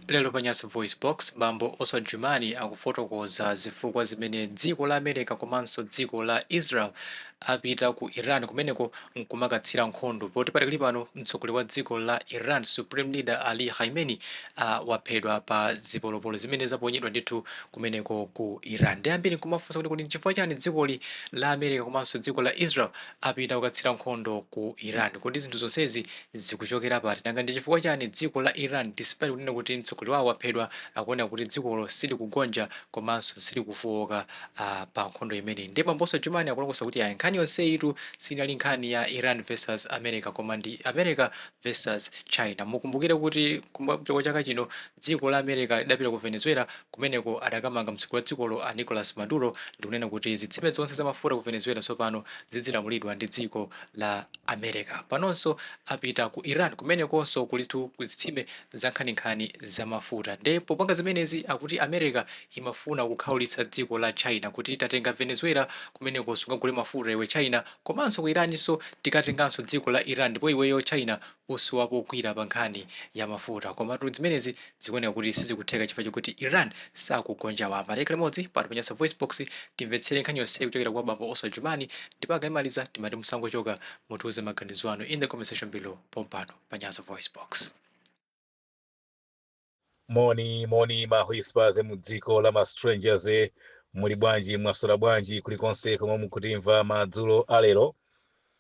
Lero pa Nyasa Voice Box, bambo Oswald Jumani akufotokoza zifukwa zimene dziko la America komanso dziko la Israel apita ku Iran kumeneko nkumakatsira nkhondo, poti patakali pano mtsogoleri wa dziko la Iran, Supreme Leader Ali Khamenei, waphedwa pa zipolopolo zimene zaponyedwa ndithu kumeneko ku Iran. Ndi ambiri nkumafunsa kuti nchifukwa chani dzikoli la America komanso dziko la Israel apita kukatsira nkhondo ku Iran? Kodi zinthu zonsezi zikuchokera pati? Nanga ndi chifukwa chani dziko la Iran, despite kunena kuti mtsogoleri wawo waphedwa, akuoneka kuti dzikolo silikugonja komanso silikufowoka pa nkhondo imeneyi? Ndiye bambo Oswald Jumani akulongosola kuti ayi, nkhani yonseyitu sinali nkhani ya Iran versus America, koma ndi America versus China. Mukumbukire kuti kumbuyo chaka chino dziko la America lidapita ku Venezuela. Kumeneko adakamanga mtsogoleri wa dzikolo a Nicolas Maduro ndikunena kuti zitsime zonse zamafuta ku Venezuela tsopano zidzilamulidwa ndi dziko la America. Panonso apita ku Iran, kumenekonso kulitu zitsime za nkhaninkhani zamafuta. Nde popanga zimenezi, akuti America imafuna kukhawulitsa dziko la China kuti tatenga Venezuela, kumeneko sungagule mafuta iwe China, komanso ku Iraninso tikatenganso dziko la Iran, ndipo iweyo China usowa pogwira pa nkhani ya mafuta. Komatu zimenezi zikuoneka kuti sizikutheka chifukwa chokuti Iran sakugonja wamba. Tiyekha limodzi pano pa Nyasa Voice Box, timvetsere nkhani yonse kuchokera kwa bambo Oswald Jumani, ndipo akayimaliza timati musangochoka, mutiuze maganizo anu in the comment section below pompano pa Nyasa Voice Box. Moni moni ma whispers mu dziko la ma strangers, muli bwanji? Mwaswera bwanji kulikonse komwe mukutimva madzulo alero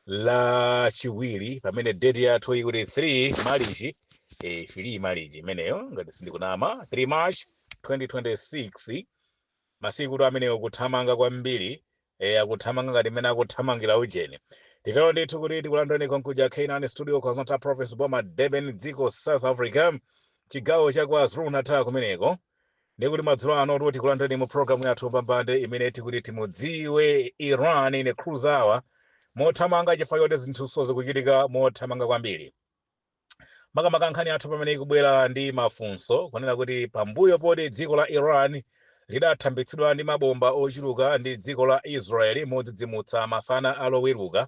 la Chiwiri, pamene date yathu ikuti 3 Marichi, 3 Marichi imeneyo ngati sindikunama, 3 March 2026. Masiku tu amenewo kuthamanga kwambiri, akuthamanga ngati mmene akuthamangira ujeni. Titero ndithu kuti tikulandani konkuja K9 Studio, KwaZulu Province, boma Durban, dziko South Africa, chigawo cha KwaZulu Natal kumeneko. Ndikuti madzulo ano tuti tikulandani mu programu yathu pambande imene tikuti Timudziwe Iran in a Cruise Hour, mothamanga chifukwa choti zinthuso zikuchitika mothamanga kwambiri. Makamaka nkhani yathu pamene ikubwera ndi mafunso kunena kuti pambuyo poti dziko la Iran lidathambitsidwa ndi mabomba ochuluka ndi dziko la Israeli modzidzimutsa masana aloweruka,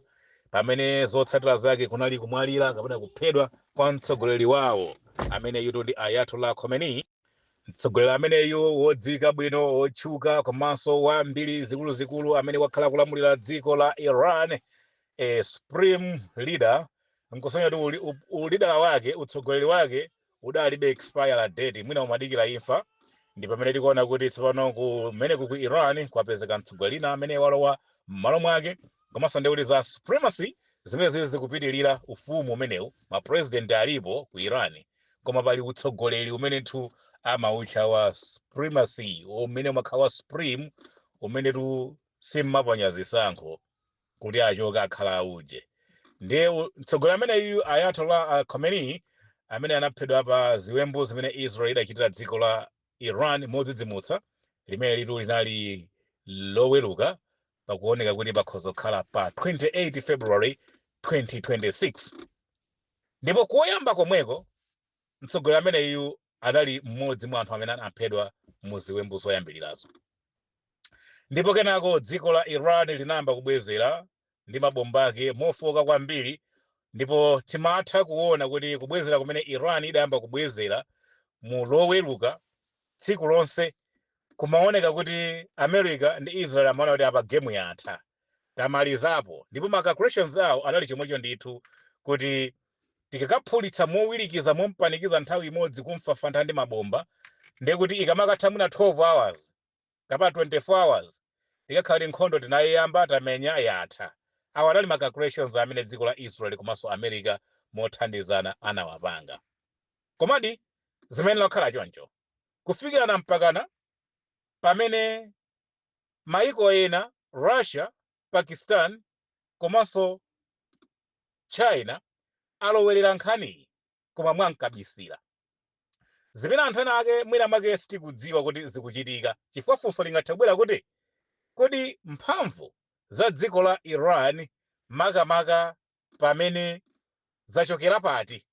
pamene zotsatira zake kunali kumwalira kapena kuphedwa kwa mtsogoleri wawo amene yutu ndi Ayatollah Khomeini, mtsogoleri ameneyu wodziwika bwino, wotchuka komanso wa mbiri zikuluzikulu, amene wakhala kulamulira dziko la Iran, supreme leader, nkusonyeza kuti ulidala wake, utsogoleri wake udalibe expire date, mwina umadikira imfa. Ndi pamene tikuona kuti tsopano kumeneku ku Iran kwapezeka mtsogoleri wina amene walowa m'malo mwake, komanso ndi kuti za supremacy zimene zizi zikupitirira ufumu umenewu. Ma president alipo ku Iran, koma pali utsogoleri umene nthu amautcha wa supremacy, umene umakhala wa supreme, umene tu simmaponya zisankho kuti achoke, akhala auje. Ndiye mtsogoleri ameneyu Ayatollah Khomeini, amene anaphedwa pa ziwembu zimene Israel idachitira dziko la Iran modzidzimutsa, limene litu linali Loweruka, pakuoneka kuti pakhoza kukhala pa 28 February 2026. Ndipo koyamba komweko mtsogoleri ameneyu anali mmodzi mwa anthu amene anaphedwa mu ziwembu zoyambirirazo. Ndipo kenako dziko la Iran linayamba kubwezera ndi mabomba ake mofoka kwambiri, ndipo timatha kuona kuti kubwezera kumene Iran idayamba kubwezera mu Loweruka tsiku lonse, kumaoneka kuti America ndi Israel amaona kuti apa game yatha, tamalizapo. Ndipo ma calculations awo anali chomwecho ndithu, kuti tikakaphulitsa mowirikiza, mompanikiza nthawi imodzi, kumfafantha ndi mabomba, ndiye kuti ikamakatha mwina 12 hours kapena 24 hours, tikakhala kuti nkhondo tinayiyamba, tamenya, yatha. Awa anali ma calculations amene dziko la Israel komanso America mothandizana anawapanga. Komadi zimene lokhala choncho kufikirana mpakana pamene maiko ena, Russia, Pakistan komanso China, alowerera nkhaniyi, koma mwankabisira, zimene anthu ena ake mwina mwake sitikudziwa kuti zikuchitika. Chifukwa funso lingathe kubwera kuti, kodi mphamvu za dziko la Iran makamaka pamene zachokera pati,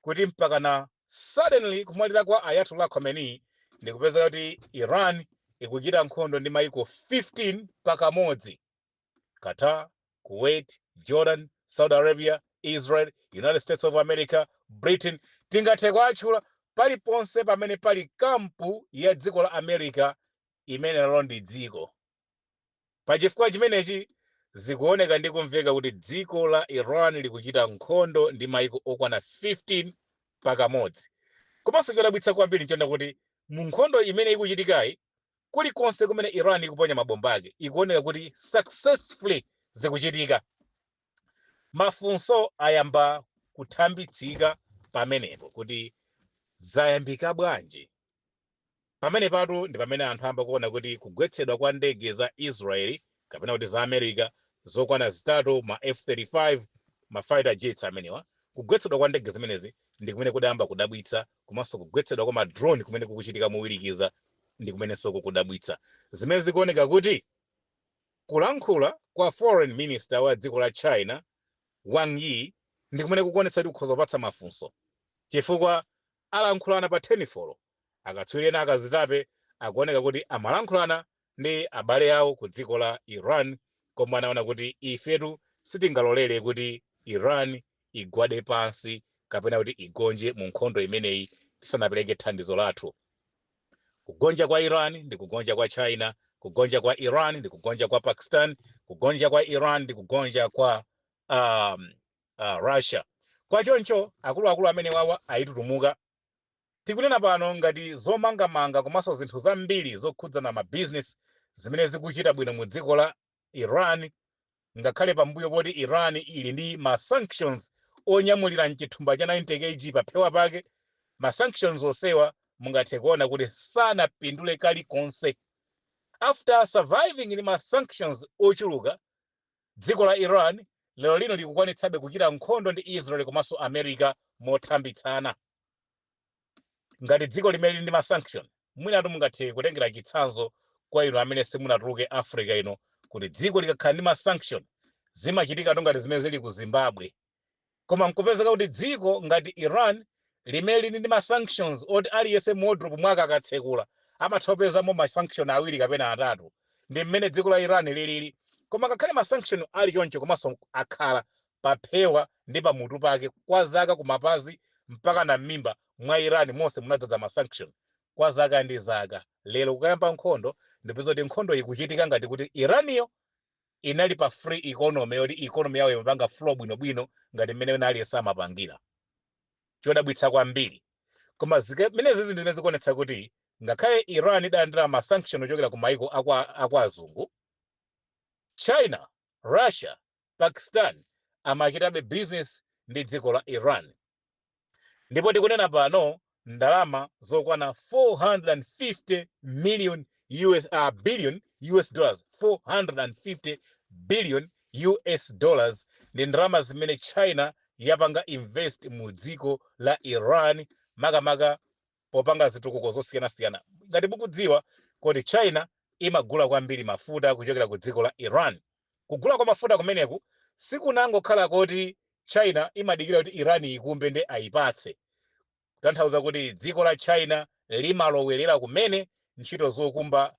kuti mpakana suddenly kumwalira kwa Ayatollah Khomeini ndikupeza kuti Iran ikuchita nkhondo ndi maiko 15 pakamodzi? Qatar, Kuwait, Jordan, Saudi Arabia, Israel, United States of America, Britain, tingathe kuatchula pakamodzi. Paliponse pamene pali kampu ya dziko la America, imene lalo ndi dziko. Pachifukwa chimenechi, zikuoneka ndi kumveka kuti dziko la Iran likuchita nkhondo ndi maiko okwana 15 pakamodzi. Komanso chodabwitsa kwambiri nchonena kuti mu nkhondo imene ikuchitikayi, kulikonse kumene Iran ikuponya mabomba ake, ikuoneka kuti successfully zikuchitika. Mafunso ayamba kuthambitsika pamenepo kuti zayambika bwanji. Pamene patu ndi pamene anthu ayamba kuona kuti kugwetsedwa kwa ndege za Israeli kapena kuti za America zokwana 3, ma F-35, ma fighter jets amenewa, kugwetsedwa kwa ndege zimenezi ndi kumene kudayamba kudabwitsa, komanso kugwetsedwa kwa ma drone kumene kukuchitika mowirikiza ndi kumenenso kukudabwitsa, zimene zikuoneka kuti kulankhula kwa foreign minister wa dziko la China, Wang Yi, ndi kumene kukuonetsa kuti kukhoza kupatsa mafunso, chifukwa alankhulana pa 10. Akatswiri ena akazitape akuoneka kuti amalankhulana ndi abale awo ku dziko la Iran, koma anaona kuti ifetu sitingalolere kuti Iran igwade pansi kapena kuti igonje mu nkhondo imeneyi tisanapereke thandizo lathu. Kugonja kwa Iran ndi kugonja kwa China, kugonja kwa Iran ndi kugonja kwa Pakistan, kugonja kwa Iran ndi kugonja kwa Russia. Kwachoncho akuluakulu amene wawa ayitutumuka. Tikunena pano, ngati zomangamanga komanso zinthu zambiri zokhudzana ma business zimene zikuchita bwino mu dziko la Iran, ngakhale pambuyo poti Iran ili ndi ma sanctions onyamulira mchithumba cha 90 kg paphewa pake, ma sanctions onsewa mungathe kuona kuti sanapindule kalikonse. After surviving ndi ma sanctions ochuluka, dziko la Iran lero lino likukwanitsabe kuchita nkhondo ndi Israel komanso America mothambitsana, ngati dziko limene lili ndi ma sanction. Mwinatu mungathe kutengera chitsanzo kwa inu amene simunatuluke Africa ino, kuti dziko likakhala ndi ma sanction zimachitika ngati zimene zili ku Zimbabwe. Koma nkupezeka kuti dziko ngati Iran limene lili ndi ma sanctions oti aliyense wardrobe mwake akatsekula amatha kupezamo ma sanction awiri kapena atatu, ndi mmene dziko la Iran lilili. Koma ngakhale ma sanction ali choncho, komanso akhala paphewa ndi pamutu pake kwa zaka, kumapazi mpaka na m'mimba mwa Iran monse munadzaza ma sanction kwa zaka ndi zaka, lero kukayamba nkhondo ndipeza kuti nkhondo ikuchitika ngati kuti Iraniyo inali pa free economy, yoti economy yawo imapanga flow bwinobwino ngati mmene wina aliyense amapangira. Chodabwitsa kwambiri. Koma zimene zizi ndimene zikuonetsa kuti ngakhale Iran idalandira ma sanction ochokera ku maiko akwa azungu, China, Russia, Pakistan amachitabe business ndi dziko la Iran. Ndipo tikunena pano, ndalama zokwana 450 million US, billion US dollars, 450 billion US dollars ndi ndalama zimene China yapanga invest mu dziko la Iran, makamaka popanga zitukuko zosiyanasiyana. Ngati mukudziwa kuti China imagula kwambiri mafuta kuchokera ku dziko la Iran, kugula kwa mafuta kumeneku sikunangokhala koti China imadikira kuti Iran ikumbe ndi ayipatse, kutanthauza kuti dziko la China limalowerera kumene ntchito zokumba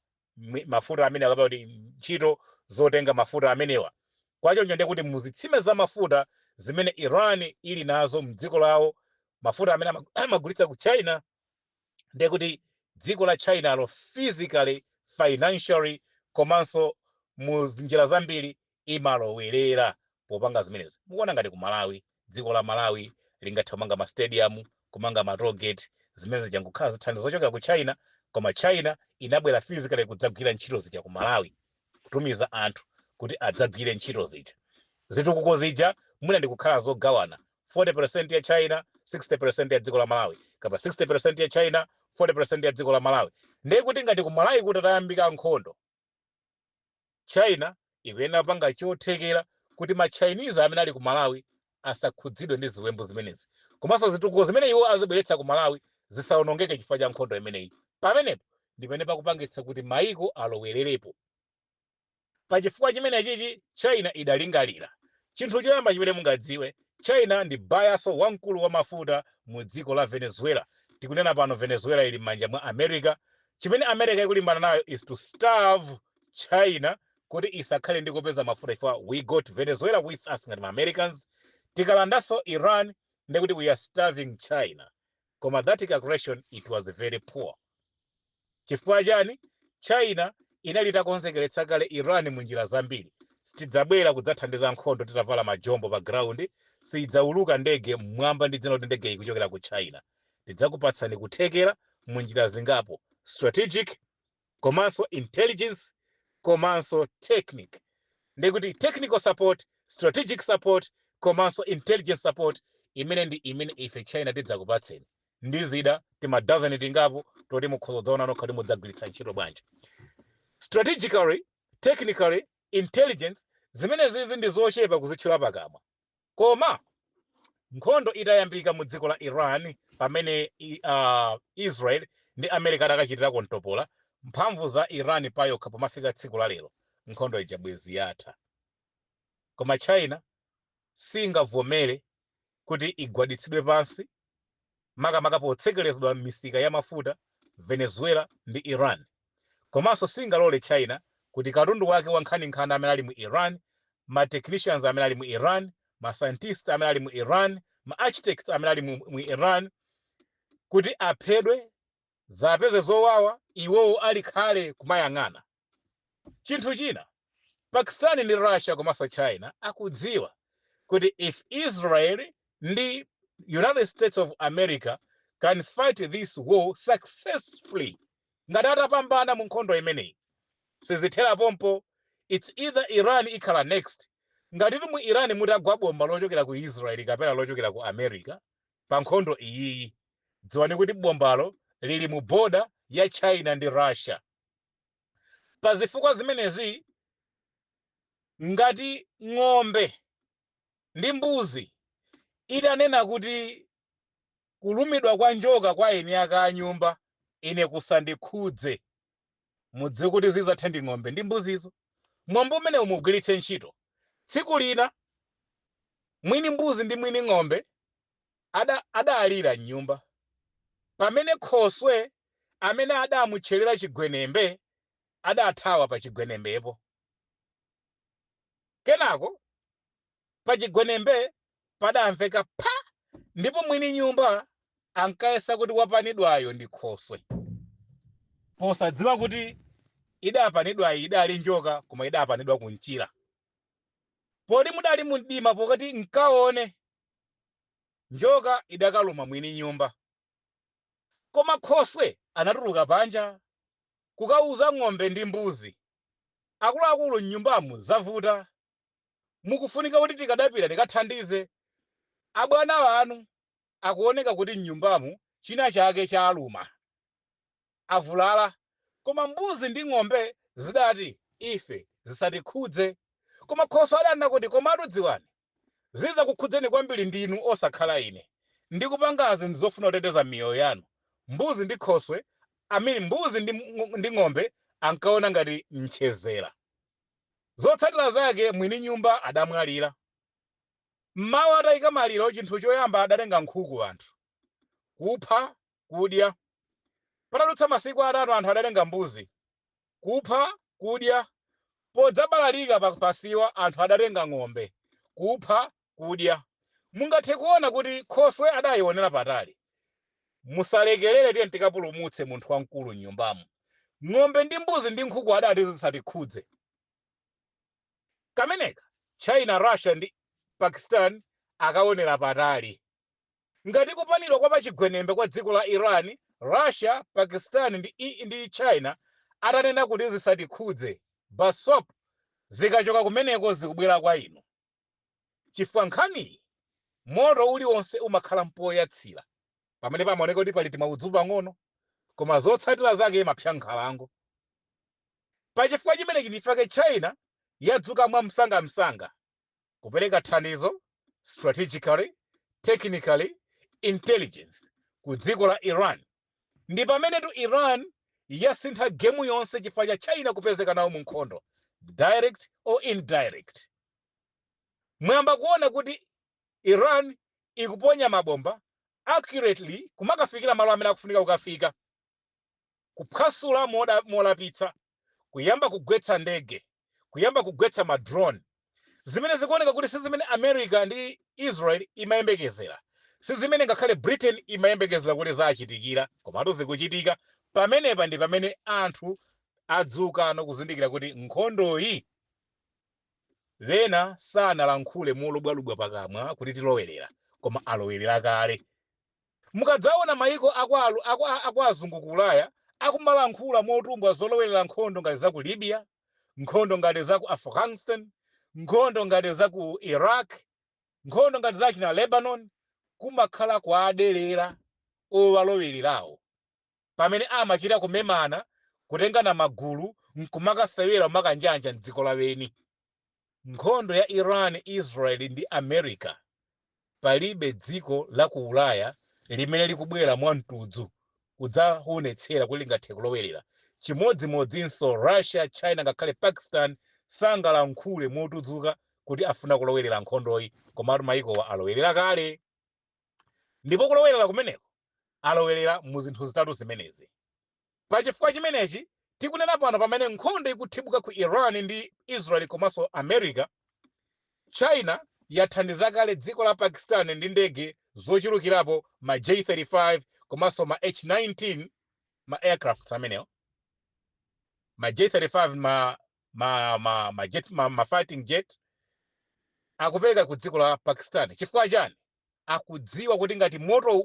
mafuta amene, akapa kuti ntchito zotenga mafuta amenewa. Kwachoncho ndiye kuti muzitsime za mafuta zimene Iran ili nazo mdziko lawo, mafuta amene amagulitsa ku China, ndiye kuti dziko la China lo physically, financially komanso mu njira zambiri imalowerera popanga zimenezi. Mukuona ngati ku Malawi, dziko la Malawi lingathe kumanga ma stadium, kumanga ma toll gate, zimene zichangokhala zithandizo zochoka ku China? Koma China inabwera physically kudzagwira ntchito zija ku Malawi, kutumiza anthu kuti adzagwire ntchito zija. Zitukuko zija mwina ndikukhala zogawana, 40% ya China, 60% ya dziko la Malawi, kapa 60% ya China, 40% ya dziko la Malawi. Ndiye kuti ngati ku Malawi kuti atayambika nkhondo, China ikuyenera kupanga chothekera kuti ma Chinese amene ali ku Malawi asakhudzidwe ndi ziwembu zimenezi, komanso zitukuko zimene iwo azibweretsa ku Malawi zisawonongeke chifukwa cha nkhondo imeneyi. Pamenepo ndi pamene pakupangitsa kuti maiko alowererepo. Pachifukwa chimene chichi, China idalingalira chinthu choyamba chimene mungadziwe, China ndi buyer so wamkulu wa mafuta mu dziko la Venezuela. Tikunena pano, Venezuela ili m'manja mwa America. Chimene America ikulimbana nayo is to starve China kuti isakhale ndi kupeza mafuta, chifukwa we got Venezuela with us ngati ma Americans. Tikalandanso Iran, ndekuti we are starving China. Koma that calculation, it was very poor. Chifukwa chani? China inali itakonzekeretsa kale Iran mu njira zambiri. Sitidzabwera kudzathandiza nkhondo titavala majombo pa ground, sidzauluka ndege mmwamba ndi dzina kuti ndege ikuchokera ku China. Tidzakupatsani kuthekera mu njira zingapo, strategic komanso intelligence komanso technique. Ndikuti technical support, strategic support komanso intelligence support, imene ndi imene ife China tidzakupatseni ndi zida timadazeni tingapo toti mukhoza kudzaona nokha kuti mudzagwiritsa ntchito bwanji. Strategically, technically, intelligence, zimene zizi ndi zochepa kuzitchula pakamwa. Koma nkhondo itayambika mu dziko la Iran, pamene Israel ndi America adakachitirako mtopola, mphamvu za Iran payokha pomafika tsiku la lero nkhondo ija bwezi yatha. Koma China singavomere kuti igwaditsidwe pansi, makamaka potsekerezedwa misika ya mafuta, Venezuela ndi Iran. Komanso singalole China kuti katundu wake wankhaninkhani amene ali mu Iran, ma technicians amene ali mu Iran, ma scientists amene ali mu Iran, ma architects amene ali mu Iran kuti aphedwe, zapeze zowawa, iwowo ali khale kumayang'ana. Chinthu china, Pakistan ndi Russia komanso China akudziwa kuti if Israel ndi United States of America can fight this war successfully, ngati atapambana mu nkhondo imeneyi, sizithera pompo. It's either Iran ikhala next. Ngatitu mu Iran mutagwa bomba lochokera ku Israel kapena lochokera ku America pa nkhondo iyiyi, dziwani kuti bombalo lili mu border ya China ndi Russia. Pa zifukwa zimenezi, ngati ng'ombe ndi mbuzi itanena kuti kulumidwa kwa njoka kwa eni ake a nyumba ine kusandikhudze, mudziwe kuti zidzathe ndi ng'ombe ndi mbuzizo. Mwambo umene umugwiritse ntchito, tsiku lina mwini mbuzi ndi mwini ng'ombe adalira mnyumba pamene khoswe amene adamutcherera chigwenembe adathawa pa chigwenembepo. Kenako pa chigwenembe padamveka pha, ndipo mwini nyumba ankayesa kuti wapanidwayo ndi khoswe, posadziwa kuti idapanidwayi idali njoka, koma idapanidwa kumchira. Poti mudali mumdima, pokati nkaone njoka idakaluma mwini nyumba. Koma khoswe anatuluka panja kukauza ng'ombe ndi mbuzi, "Akuluakulu, mnyumbamu zavuta, mukufunika kuti tikadapita tikathandize abwana anu. Akuoneka kuti mnyumbamu china chake chaluma, avulala." Koma mbuzi ndi ng'ombe zidati, "Ife zisatikhudze." Koma khoswe adanena kuti, "Komatu dziwani, zizakukhudzeni kwambiri ndinu, osakhala ine. Ndikupangazi ndizofuna kuteteza miyoyo yanu." Mbuzi ndi khoswe, I mean, mbuzi ndi ng'ombe ankaona ngati mchezera. Zotsatira zake mwini nyumba adamwalira. Mmawa atayika maliro, chinthu choyamba adatenga nkhuku anthu kupha, kudya. Patadutsa masiku 3 anthu adatenga mbuzi kupha, kudya. Podzabalalika pasiwa anthu adatenga ng'ombe kupha, kudya. Mungathe kuona kuti khoswe adayionera patali. "Musalekelere, tiye tikapulumutse munthu wamkulu m'nyumbamo." Ng'ombe ndi mbuzi ndi nkhuku adati zisatikhudze. Kameneka China, Russia ndi Pakistan akaonera patali. Ngati kupanidwa kwa pachigwenembe kwa dziko la Iran, Russia, Pakistan ndi China atanena kuti zisatikhudze, basop zikachoka kumeneko zikubwera kwa inu, chifukwa nkhaniyi moto uliwonse umakhala mpoyatsira pamene pamaoneka kuti pali timaudzu pang'ono, koma zotsatira zake imapsa nkhalango. Pachifukwa chimenechi ndifake China yadzuka mwamsangamsanga kupereka thandizo strategically, technically, intelligence ku dziko la Iran. Ndi pamenetu Iran yasintha game yonse chifukwa cha China kupezeka nawo mu nkhondo, direct or indirect. Mwayamba kuona kuti Iran ikuponya mabomba accurately kumakafikira malo amene akufunika kukafika, kuphwasula molapitsa, kuyamba kugwetsa ndege, kuyamba kugwetsa ma drone, zimene zikuoneka kuti si zimene America ndi Israel imayembekezera. Si zimene ngakhale Britain imayembekezera kuti zachitikira, komatu zikuchitika. Pamenepa ndi pamene anthu adzuka nokuzindikira kuti nkhondoyi, ena sanalankhule molubwalubwa pakamwa kuti tilowerera, koma alowerera kale. Mukadzaona mayiko aku azungu ku Ulaya akumalankhula motumbwa zolowerera nkhondo ngati za ku Libya, nkhondo ngati za ku Afghanistan, nkhondo ngati za ku Iraq, nkhondo ngati za china Lebanon, kumakhala kwaderera owalowererawo pamene amachita kumemana, kutengana magulu nkumakasewera, kumakanjanja mdziko laweni. Nkhondo ya Iran, Israel ndi America, palibe dziko la ku Ulaya limene likubwera mwamtudzu kudzaonetsera kuti lingathe kulowerera. Chimodzimodzinso Russia, China, ngakhale Pakistan sangalankhule motudzuka kuti afuna kulowerera nkhondoyi, komatu mayikowa alowerera kale. Ndipo kulowerera kumeneko alowerera mu zinthu zitatu zimenezi. Pachifukwa chimenechi tikunena pano, pamene nkhondo ikuthibuka ku Iran ndi Israel komanso America, China yathandiza kale dziko la Pakistan ndi ndege zochulukirapo, ma J35 komanso ma H19, ma aircrafts amenewo, ma J35, ma jet, ma fighting jet akupereka ku dziko la Pakistan. Chifukwa chani? Akudziwa kuti ngati moto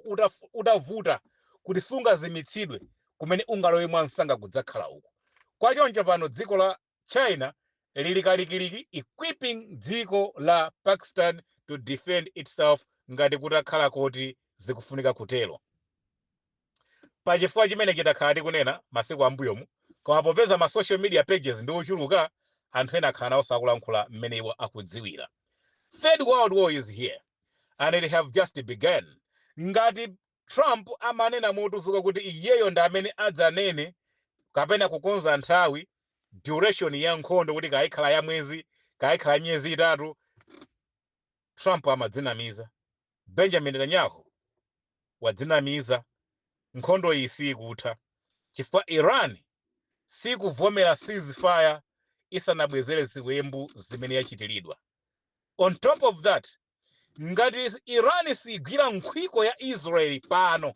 utavuta kuti sungazimitsidwe, kumene ungalowe mwansanga kudzakhala uku. Kwachoncho pano dziko la China lili kalikiliki equipping dziko la Pakistan to defend itself ngati kutakhala kuti zikufunika kutero. Pachifukwa chimene chitakhala tikunena masiku ambuyomu, koma popeza ma social media pages ndi ochuluka, anthu ena akhala nawo sakulankhula mmene iwo akudziwira. Third World War is here and it have just begun. Ngati Trump amanena motuzuka kuti iyeyo ndi amene adzanene kapena kukonza nthawi, duration ya nkhondo, kuti kayikhala ya mwezi, kayikhala miyezi 3, Trump amadzinamiza. Benjamin Netanyahu wadzinamiza. Nkhondo iyi sikutha chifukwa Iran sikuvomera ceasefire isanabwezere ziwembu zimene yachitiridwa. On top of that, ngati Iran sigwira nkhwiko ya Israeli pano,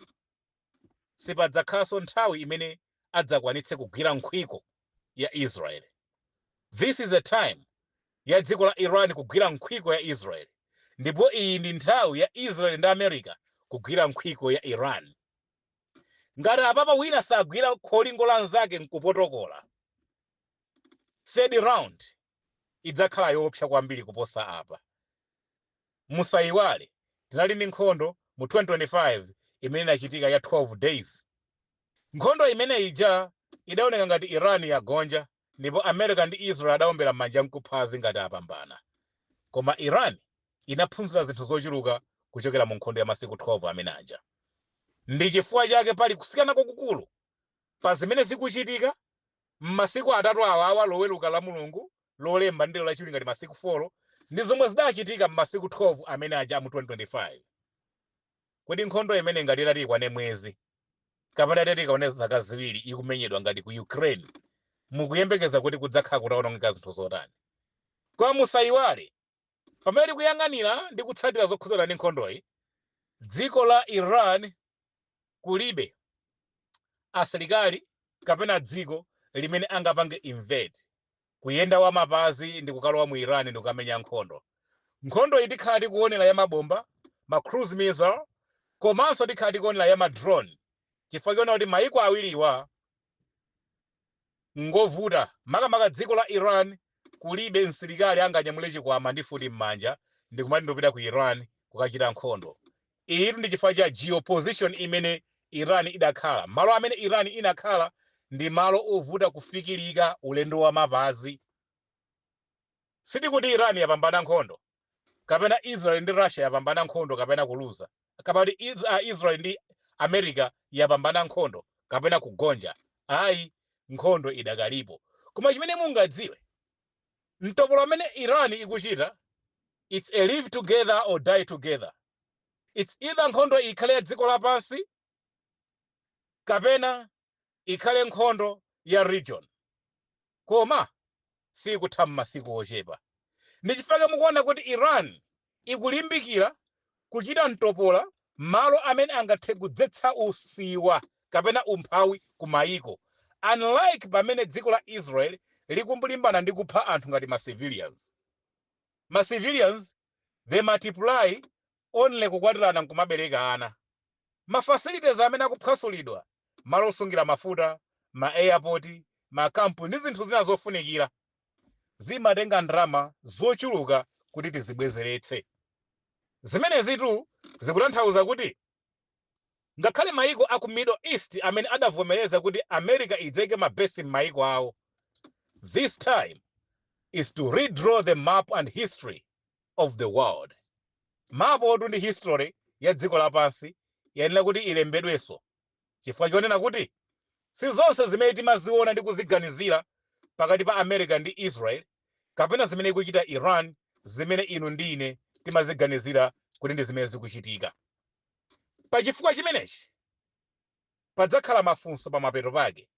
sipadzakhalanso nthawi imene adzakwanitse kugwira nkhwiko ya Israel. This is a time ya dziko la Iran kugwira nkhwiko ya Israel, ndipo iyi ndi nthawi ya Israel ndi America kugwira nkhwiko ya Iran. Ngati apapa wina sagwira kholingo la nzake nkupotokola, third round idzakhala yoopsa kwambiri kuposa apa. Musayiwale tinali ndi nkhondo mu 2025 imene inachitika ya 12 days. Nkhondo imene ija idaoneka ngati Iran yagonja, ndipo America ndi Israel adawombera m'manja nkuphazi ngati apambana, koma Iran inaphunzira zinthu zochuluka kuchokera mu nkhondo ya masiku 12 amene aja. Ndi chifukwa chake pali kusiyana kwakukulu pa zimene zikuchitika m'masiku 3 awawa, Loweruka, la Mulungu, Lolemba ndi Lachiwiri, ngati masiku 4, ndi zomwe zidachitika m'masiku 12 amene aja mu 2025. Kodi nkhondo imene ngati itati ikwane mwezi kapena itati ikwane zaka 2 ikumenyedwa ngati ku Ukraine, mukuyembekeza kuti kudzakhala kutawonongeka zinthu zotani? Koma musayiwale, pamene tikuyang'anira ndi kutsatira zokhudzana ndi nkhondoyi, dziko la Iran kulibe asilikali kapena dziko limene angapange invade, kuyenda wamapazi ndi kukalowa mu Iran ndi kukamenya nkhondo. Nkhondo iyi tikhala tikuonera ya mabomba, ma cruise missile, komanso tikhala tikuonera ya ma drone, chifukwa chiona kuti maiko awiriwa ngovuta. Makamaka dziko la Iran, kulibe msilikali anganyamule chikwama ndi futi m'manja ndikumati ndikupita ku Iran kukachita nkhondo. Iyitu ndi chifukwa cha geoposition imene Iran idakhala. Malo amene Iran inakhala ndi malo ovuta kufikirika ulendo wa mapazi. Sitikuti Iran yapambana nkhondo kapena Israel ndi Russia yapambana nkhondo kapena kuluza, kapena kuti Israel ndi America yapambana nkhondo kapena kugonja. Ayi, nkhondo idakalipo. Koma chimene mungadziwe, mtopolo amene Iran ikuchita, it's a live together or die together. It's either nkhondo ikhale ya dziko lapansi kapena ikhale nkhondo ya region, koma sikutha m'masiku ochepa. Ndi chifukwa mukuona kuti Iran ikulimbikira kuchita mtopola. Malo amene angathe kudzetsa usiwa kapena umphawi ku mayiko, unlike pamene dziko la Israel likulimbana ndi kupha anthu ngati ma civilians. Ma civilians, they multiply only kukwatirana nkumabereka ana. Ma facilities amene akuphwasulidwa, malo osungira mafuta, ma airport, makampu ndi zinthu zina zofunikira, zimatenga ndalama zochuluka kuti tizibwezeretse. Zimenezitu zikutanthauza kuti ngakhale mayiko aku Middle East amene adavomereza kuti America idzeke ma base m'mayiko awo, this time is to redraw the map and history of the world. Map otu ndi history ya dziko lapansi yayenera kuti ilembedwenso, chifukwa chonena kuti si zonse zimene timaziona ndi kuziganizira pakati pa America ndi Israel kapena zimene ikuchita Iran zimene inu ndi ine timaziganizira kuti ndi zimene zikuchitika. Pachifukwa chimenechi padzakhala mafunso pamapeto pake: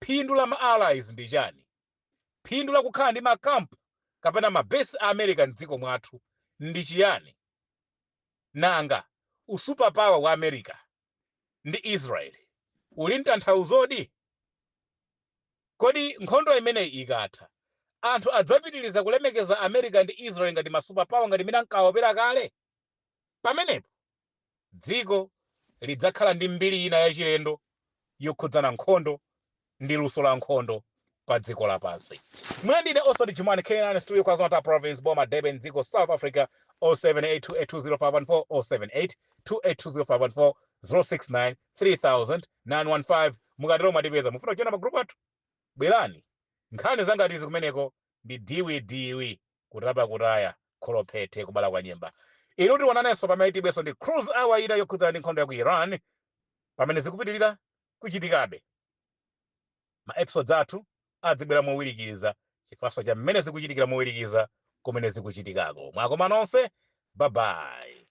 phindu la ma allies ndi chani? Phindu la kukhala ndi makampu kapena ma base a America mdziko mwathu ndi chiyani? Nanga usuperpower wa America ndi Israel uli mtanthauzodi? Kodi nkhondo imeneyi ikatha, anthu adzapitiriza kulemekeza America ndi Israel ngati ma superpower ngati imene ankaopera kale? Pamenepo dziko lidzakhala ndi mbiri ina yachilendo yokhudzana nkhondo ndi luso la nkhondo pa dziko lapansi. Mwandine Oswald Jumani, K9 Studio, KwaZulu-Natal Province, boma Durban, dziko South Africa, 078282054, 078 2820514, 069 3000 915. Mukatero mwatipeza. Mufuna kuchena pa group athu, bwerani. Nkhani zangatizi kumeneko ndi diwi diwi, kutapa kutaya, kholophete kubala kwa nyemba. Inu tionanenso pamene tibweso ndi cruise hour ina yokhudzana ndi nkhondo ya ku Iran pamene zikupitirira kuchitikabe. Ma episodes athu adzibwera mowirikiza chifukwa cha mmene zikuchitikira mowirikiza kumene zikuchitikako. Mwakoma nonse, bye bye.